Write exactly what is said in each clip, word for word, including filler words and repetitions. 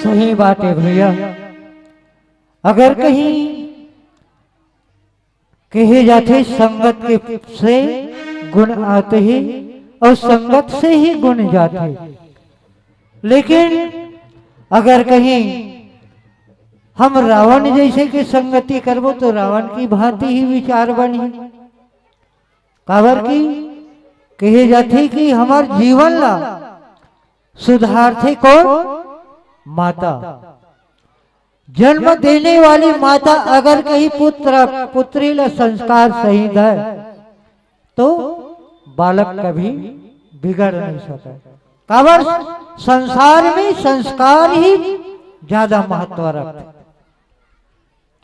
सही बात है भैया। अगर कहीं कहे जाथे, संगत के से गुण आते हैं और संगत से ही गुण जाते हैं। लेकिन अगर कहीं हम रावण जैसे के संगति करबो तो रावण की भांति ही विचार बनही। काबर कि कहे जाथे कि हमर जीवन ला सुधारथे कौन? माता। जन्म देने वाली माता अगर कहीं पुत्र पुत्री ला संस्कार सही दे तो बालक कभी बिगड़ नहीं सके। काबर? संसार में संस्कार ही ज्यादा महत्व रखथे।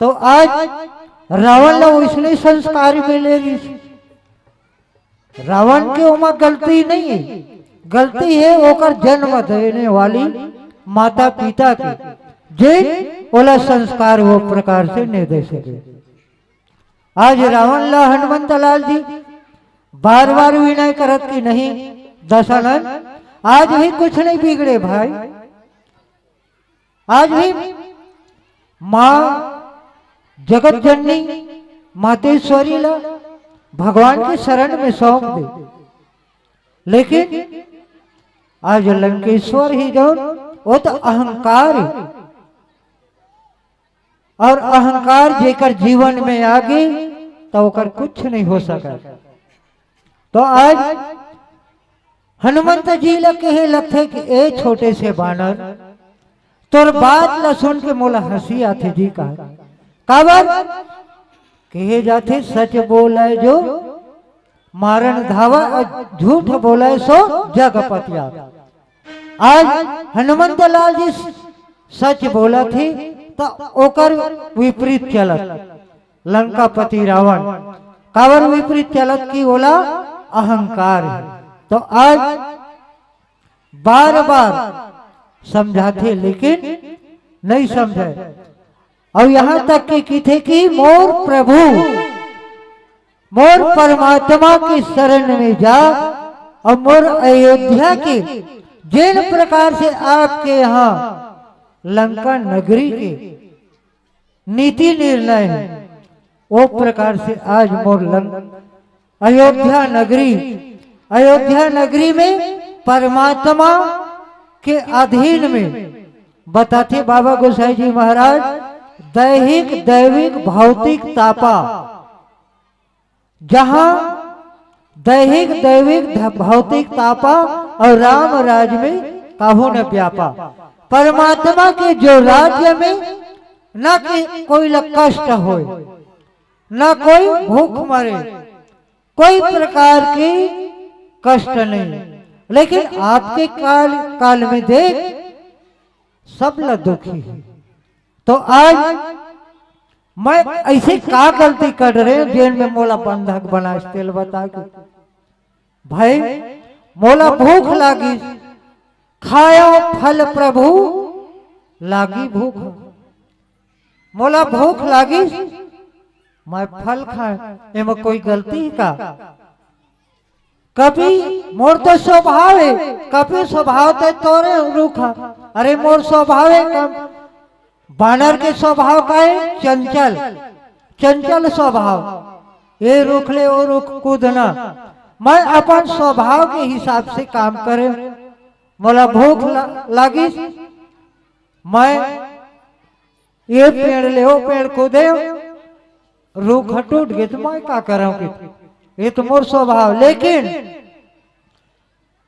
तो आज रावण ला उसने संस्कार मिले रहिस। रावण के ओमा गलती नहीं है, गलती है ओकर जन्म देने वाली माता पिता के, जे ओला संस्कार वो प्रकार से नहीं दे सके। आज रावण ला हनुमंत लाल जी बार बार विनय करत कि नहीं दशानन, आज भी कुछ नहीं बिगड़े भाई। आज भी माँ जगत जननी मातेश्वरी ला भगवान के शरण में सौंप दे। लेकिन आज लंकेश्वर ही जौन, वो तो अहंकार है। और अहंकार जेकर जीवन में आ गई तो ओकर कुछ नहीं हो सका। तो आज हनुमंत जी ला कहे लगथे कि ए छोटे से बानर, तोर बात ला सुन के मोला हंसी आथे जी। कहा काबर? कहे जाथे सच बोले जो मारण धावा और झूठ बोले सो जग पतिया। आज हनुमंत लाल जी सच बोलथे तो ओकर विपरीत चलत लंकापति रावण। काबर विपरीत चलत कि ओला अहंकार है। तो आज बार बार समझाथे लेकिन नहीं समझे। और यहाँ तक कि किथे कि मोर प्रभु, मोर परमात्मा की शरण में जा और मोर अयोध्या के जिन प्रकार से आपके यहाँ लंका नगरी के नीति निर्णय है, वो प्रकार से आज मोर लंक अयोध्या नगरी, अयोध्या नगरी में परमात्मा के अधीन में बताथे बाबा गोसाई जी महाराज, दैहिक दैविक भौतिक तापा, जहाँ दैहिक दैविक ध-, भौतिक तापा और राम राज में काहू न व्यापा। परमात्मा के जो राज्य में न कि कोई ला कष्ट होए, न कोई भूख मरे, कोई प्रकार की कष्ट नहीं। लेकिन आपके काल काल में देख सब ला दुखी है। तो आज मैं ऐसे का गलती कर रहे हूँ जेन में मोला बंधक बनाइस तेला बता के। भाई मोला भूख लागिस, खायो फल प्रभु लागी भूख। मोला भूख लागिस, मैं फल खाए, एमा कोई गलती है का? कभी मोर तो स्वभाव है, कभी स्वभाव तो तोरे रूख है। अरे मोर स्वभाव है कम, बानर के स्वभाव का है चंचल, चंचल स्वभाव। ये रूख ले वो रूख कूदना, मैं अपन स्वभाव के हिसाब से काम करे। मोला भूख ला-, लागिस, मैं ये पेड़ ले वो पेड़ कूदे, रूख टूट गए तो मैं का करऊं कि ये तो मोर स्वभाव। लेकिन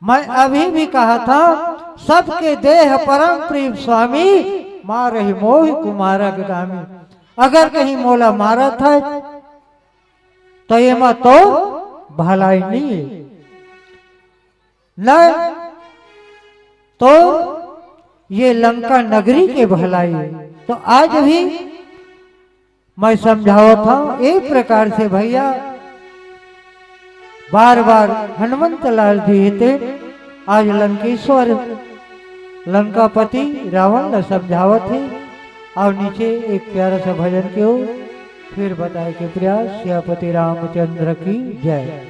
मैं अभी भी कहा था, सबके देह परम प्रिय स्वामी, मारहि मोहि कुमारग गामी। अगर कहीं मोला मारत है तो एमा तो भलाई नहीं है। न तो ये लंका नगरी के भलाई है। तो आज भी मैं समझावत हूँ एक प्रकार से भैया, बार बार हनुमंत लाल जी हेते आज लंकेश्वर लंकापति रावण ला समझावत हे। और नीचे एक प्यारा सा भजन के हो, फिर बताए के प्रयास। सियापति रामचंद्र की जय।